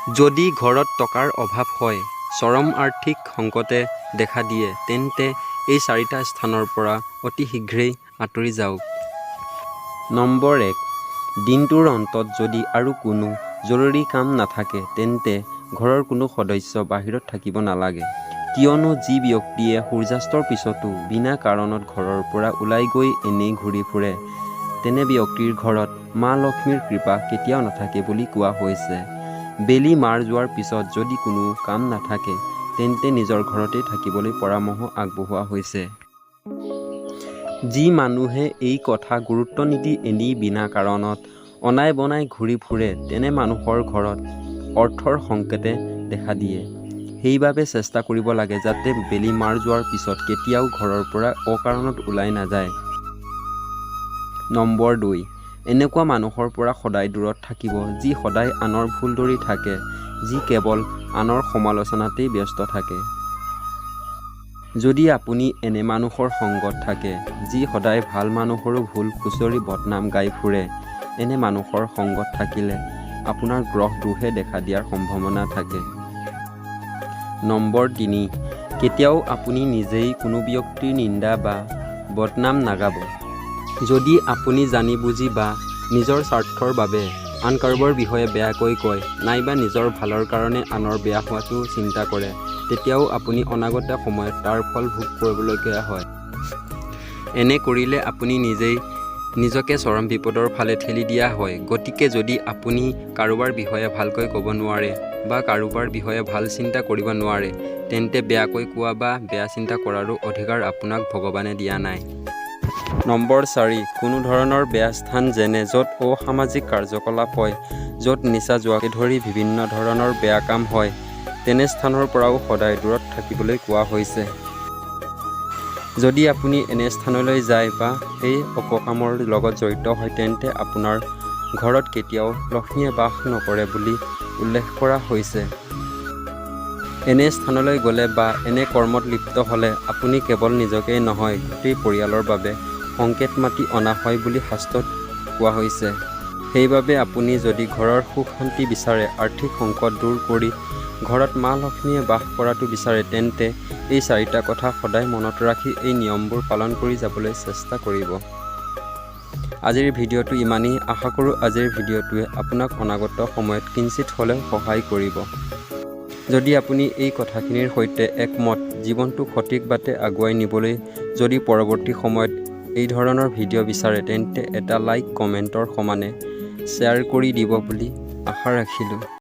যদি ঘৰত টকাৰ অভাৱ হয়, চৰম আৰ্থিক সংকটে দেখা দিয়ে, তেন্তে এই চাৰিটা স্থানৰ পৰা অতি শীঘ্ৰেই আঁতৰি যাওক। নম্বৰ 1, দিনটোৰ অন্তত যদি আৰু কোনো জৰুৰী কাম নাথাকে, তেন্তে ঘৰৰ কোনো সদস্য বাহিৰত থাকিব নালাগে। কিয়নো যি ব্যক্তিয়ে সূৰ্যাস্তৰ পিছতো বিনা কাৰণত ঘৰৰ পৰা ওলাই গৈ এনেই ঘূৰি ফুৰে, তেনে ব্যক্তিৰ ঘৰত মা লক্ষ্মীৰ কৃপা কেতিয়াও নাথাকে বুলি কোৱা হৈছে। বেলি মাৰ যোৱাৰ পিছত যদি কোনো কাম নাথাকে, তেন্তে নিজৰ ঘৰতেই থাকিবলৈ পৰামৰ্শ আগবঢ়োৱা হৈছে। যি মানুহে এই কথা গুৰুত্ব নিদি এনেই বিনা কাৰণত অনাই বনাই ঘূৰি ফুৰে, তেনে মানুহৰ ঘৰত অৰ্থৰ সংকটে দেখা দিয়ে। সেইবাবে চেষ্টা কৰিব লাগে যাতে বেলি মাৰ যোৱাৰ পিছত কেতিয়াও ঘৰৰ পৰা অকাৰণত ওলাই নাযায়। নম্বৰ 2, এনেকুৱা মানুহৰ পৰা সদায় দূৰত থাকিব, যি সদায় আনৰ ভুল ধৰি থাকে, যি কেৱল আনৰ সমালোচনাতেই ব্যস্ত থাকে। যদি আপুনি এনে মানুহৰ সংগত থাকে, যি সদায় ভাল মানুহৰো ভুল খুচৰি বদনাম গাই ফুৰে, এনে মানুহৰ সংগত থাকিলে আপোনাৰ গ্ৰহ দোষে দেখা দিয়াৰ সম্ভাৱনা থাকে। নম্বৰ 3, কেতিয়াও আপুনি নিজেই কোনো ব্যক্তিৰ নিন্দা বা বদনাম নাগাব। যদি আপুনি জানি বুজি বা নিজৰ স্বাৰ্থৰ বাবে আন কাৰোবাৰ বিষয়ে বেয়াকৈ কয়, নাইবা নিজৰ ভালৰ কাৰণে আনৰ বেয়া হোৱাটো চিন্তা কৰে, তেতিয়াও আপুনি অনাগত সময়ত তাৰ ফল ভোগ কৰিবলগীয়া হয়। এনে কৰিলে আপুনি নিজেই নিজকে চৰম বিপদৰ ফালে ঠেলি দিয়া হয়। গতিকে যদি আপুনি কাৰোবাৰ বিষয়ে ভালকৈ ক'ব নোৱাৰে বা কাৰোবাৰ বিষয়ে ভাল চিন্তা কৰিব নোৱাৰে, তেন্তে বেয়াকৈ কোৱা বা বেয়া চিন্তা কৰাৰো অধিকাৰ আপোনাক ভগৱানে দিয়া নাই। নম্বৰ 4, কোনো ধৰণৰ বেয়া স্থান, যেনে য'ত অসামাজিক কাৰ্যকলাপ হয়, য'ত নিচা জুৱাকে ধৰি বিভিন্ন ধৰণৰ বেয়া কাম হয়, তেনে স্থানৰ পৰাও সদায় দূৰত থাকিবলৈ কোৱা হৈছে। যদি আপুনি এনে স্থানলৈ যায় বা সেই অপকামৰ লগত জড়িত হয়, তেন্তে আপোনাৰ ঘৰত কেতিয়াও লক্ষ্মীয়ে বাস নকৰে বুলি উল্লেখ কৰা হৈছে। এনে স্থানলৈ গ'লে বা এনে কৰ্মত লিপ্ত হ'লে আপুনি কেৱল নিজকেই নহয়, গোটেই পৰিয়ালৰ বাবে সংকট মাতি অনা হয় বুলি শাস্ত্ৰত কোৱা হৈছে। সেইবাবে আপুনি যদি ঘৰৰ সুখ শান্তি বিচাৰে, আৰ্থিক সংকট দূৰ কৰি ঘৰত মা লক্ষ্মীয়ে বাস কৰাটো বিচাৰে, তেন্তে এই চাৰিটা কথা সদায় মনত ৰাখি এই নিয়মবোৰ পালন কৰি যাবলৈ চেষ্টা কৰিব। আজিৰ ভিডিঅ'টো ইমানেই। আশা কৰোঁ আজিৰ ভিডিঅ'টোৱে আপোনাক অনাগত সময়ত কিঞ্চিত হ'লেও সহায় কৰিব। যদি আপুনি এই কথাখিনিৰ সৈতে একমত, জীৱনটোক সঠিক বাটে আগুৱাই নিবলৈ যদি পৰৱৰ্তী সময়ত এই ধৰণৰ ভিডিঅ' বিচাৰে, তেন্তে এটা লাইক, কমেণ্টৰ সমানে শ্বেয়াৰ কৰি দিব বুলি আশা ৰাখিলোঁ।